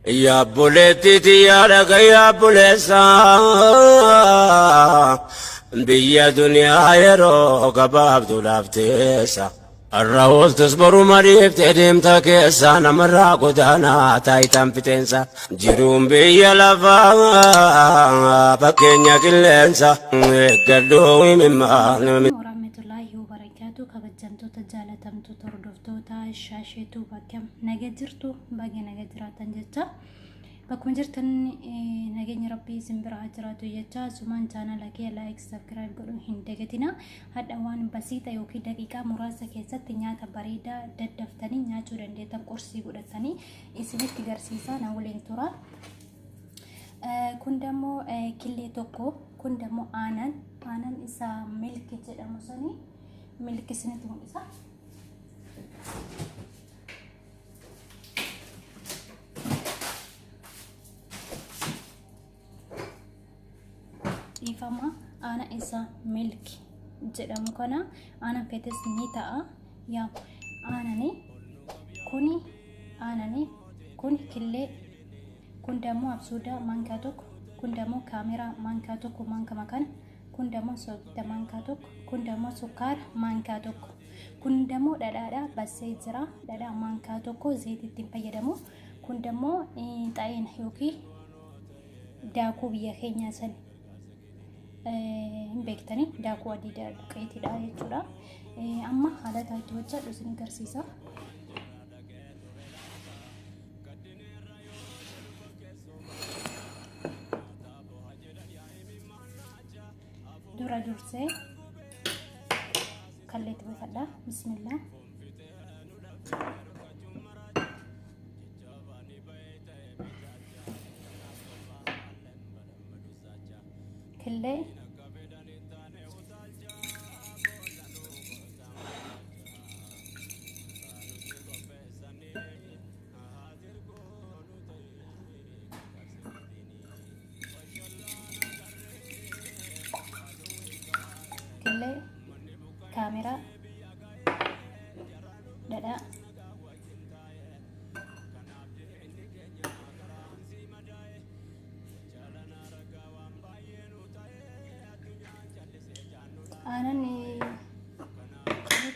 Yaabboleetti xiyyaa dhaga yaabboleessa. Biyya duniyaa yeroo gabaabduu laafteessa. Har'a ooltus boru mariiftee deemta keessa namarraa godaanaa taayitaan fixeensa. Jiruun biyya lafaa fakkeenya qilleensa. Eeggadhuu himimmaa. Warahmatullahi wabarakatuh kabajamtoota jaalatamtoota hordoftoota shaasheetu bakka naga jirtu baga naga jiraatan jecha bakkuma jirtan nageenya rabbii isin bira haa jiraatu jecha sumaan chaanala kee laayik sabskiraayib godhuu hin dagatina hadha waan basiixa yookiin daqiiqaa muraasa keessatti nyaata bareedaa daddaftanii nyaachuu dandeettan qursii godhatanii isinitti garsiisaa na waliin tura. Kun dammoo killee tokko kun dammoo aanan aanan isa milki jedhamu sani milki isinitti mul'isa. Dhiifama aana isa milki jedhamu kana aana fetes ni ta'a yaa aanani kuni aanani kun killee kun dammoo absuuda maankaa tokko kun dammoo kaameraa maankaa tokko maankama kana kun dammoo soogidda maankaa tokko kun dammoo sukkaara maankaa tokko kun dammoo dhadhaadha bassee jira dhadhaa maankaa tokko zayitii ittiin fayyadamu kun dammoo xaa'ina yookiin daakuu biyya keenyaa san hin beektanii daakuu adii duqeetiidha jechuudha. Amma haala itti hojjedhu isin agarsiisa. Dura dursee kalleetti buufadha. Bismillah. Killee killee kaameraa dhadhaa aanan ni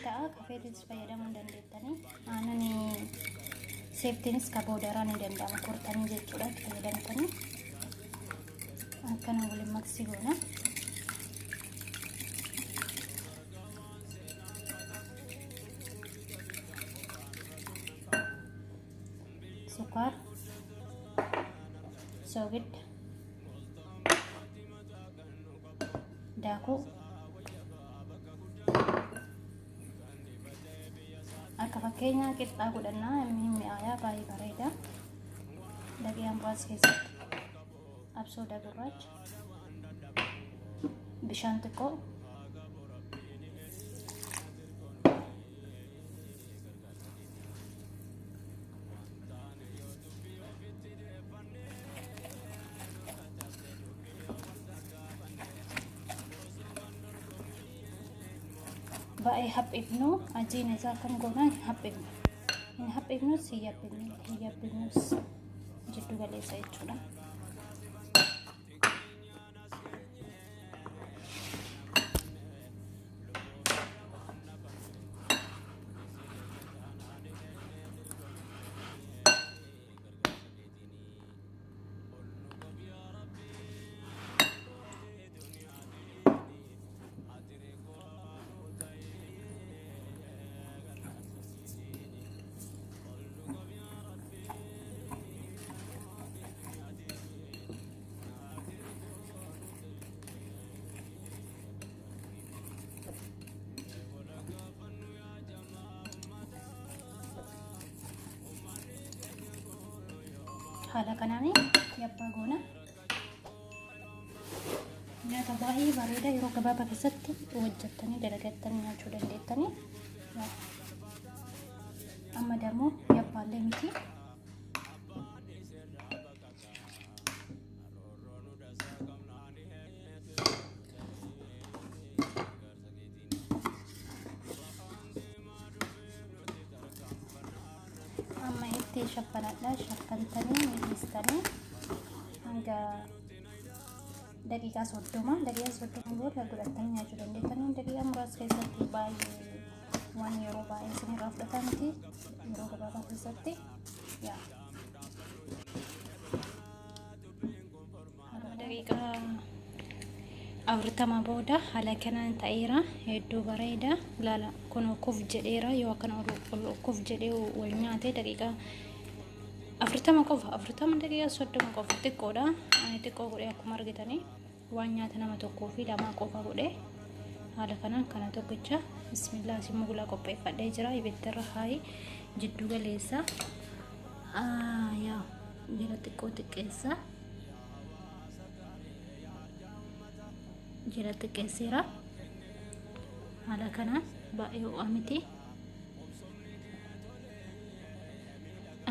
ta'a kafeetiis fayyadamuu hin dandeettanii aanan seeftiinis ka boodaraa ni danda'ama kortanii jechuudha itti fayyadamtanii akkana waliin maksii goona. Sukkaara, soogidda, daakuu akka fakkeenyaa qixxaa godhannaa inni mi'aayaa baay'ee bareeda. Daqiiqaa muraasa keessatti absooda gurraacha, bishaan xiqqoo baay'ee haphifnu ajiina isaa akkam goonaa hin haphifnu hin haphifnus hin yabbifnu hin yabbifnus jiddu galeessa jechuudha. Haala kanaan yabbaa goona. Nyaata baay'ee bareeda yeroo gabaabaa keessatti hojjettanii dalagattanii nyaachuu dandeettanii. Amma dammoo yabbaallee miti. Amma itti shaffanadha shaffantanii ni dhiistanii. tursiistanii hanga daqiiqaa 30, daqiiqaa 30 booda godhattanii nyaachuu dandeettanii. Daqiiqaa muraasa keessatti, baay'ee waan yeroo baay'ee isinirraa fudhataa miti, yeroo gabaabaa keessatti. Yaa, daqiiqaa 40 booda haala kanaan ta'eera. Hedduu bareeda. Ilaala, kun kuf jedheera. Yoo akkana ol kuf jedhee wal nyaate, daqiiqaa 40 qofa, 40, daqiiqaa 30 qofa, xiqqoodha. Ani xiqqoo godhee, akkuma argitanii waan nyaata nama tokkoo fi lamaa qofa godhee haala kanaan. Kana tokkicha, bismillah, isin mugulaa qopheeffadhee jira. Ibiddarra haayi jiddu galeessa, yaa jala xiqqoo xiqqeessa, jala xiqqeesseera. Haala kanaan baay'ee ho'aa miti.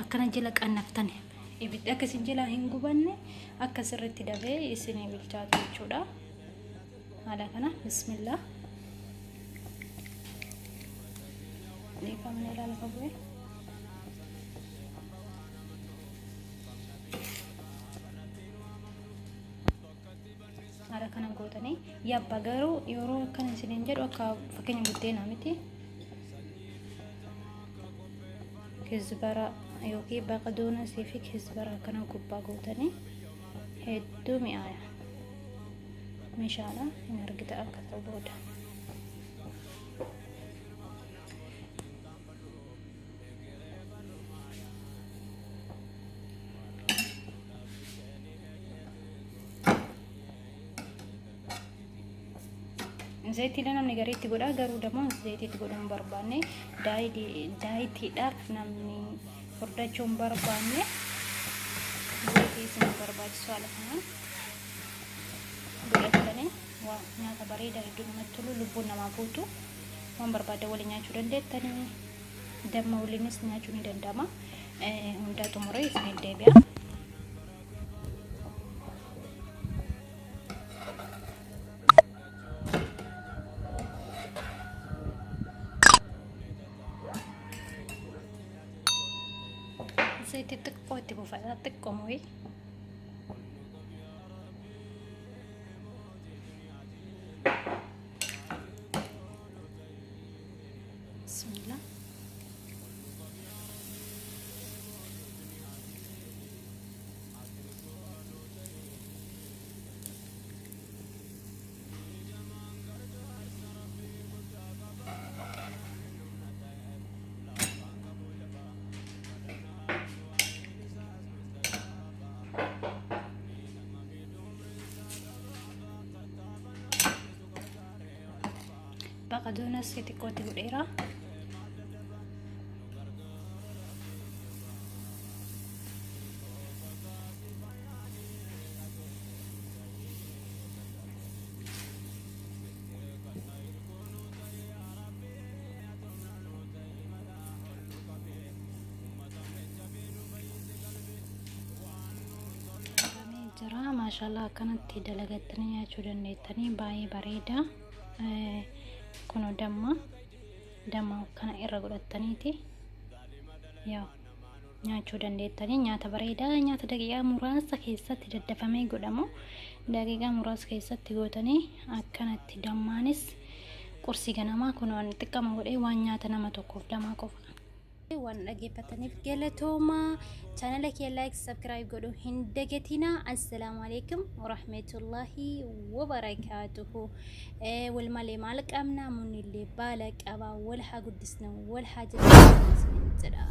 Akkana jala qannaftan ibiddi akka isin jalaa hin gubanne, akka sirriitti dafee isinii bilchaatu jechuudha. Haala kana, bismillah, dhiifamne ilaala lafa bu'e. Haala kana gootanii yabba. Garuu yeroo akkana isiniin jedhu akka fakkeenya buddeenaa miti. Kizbara yookiin baqdoonasii fi kizbara akkana gubbaa gootanii hedduu mi'aaya. Meeshaadha hin argita akka ta'u booda. Zayitiilee namni garii itti godha, garuu dammoo zayitii itti godhuu hin barbaanne, daayitiidhaaf namni furdachuu hin barbaanne, zayitii isin hin barbaachisu. Haala kanaan godhattanii waa nyaata bareedaa hedduu namatti tolu, lubbuun namaa guutu, waan barbaaddan waliin nyaachuu dandeettanii, damma waliinis nyaachuu ni danda'ama. Hundaa xumuree isin deebi'a. Zayitii xiqqoo itti buufadha, xiqqoo wayii. Bismillah. Baqaduunas xixiqqootti godheera. Jira, maashaallah, akkanatti dalagattanii nyaachuu dandeettanii, baay'ee bareeda. Kun damma, damma kana irra godhattaniiti yaa nyaachuu dandeettanii. Nyaata bareedaa, nyaata daqiiqaa muraasa keessatti daddafamee godhamu, daqiiqaa muraasa keessatti gootanii akkanatti. Dammaanis qursii ganamaa kun waan xiqqama godhee, waan nyaata nama tokkoof lamaa qofa. Waan dhaggeeffataniif galatooma. Chaanala kee like, subscribe godhuu hin dagatina. Assalaamu alaikum warahmatullaahi wabarakaatuhu. Wal malee maal qabna? Munillee baala qaba. Wal haa guddisnu, wal haa jajjabeessinu jedha.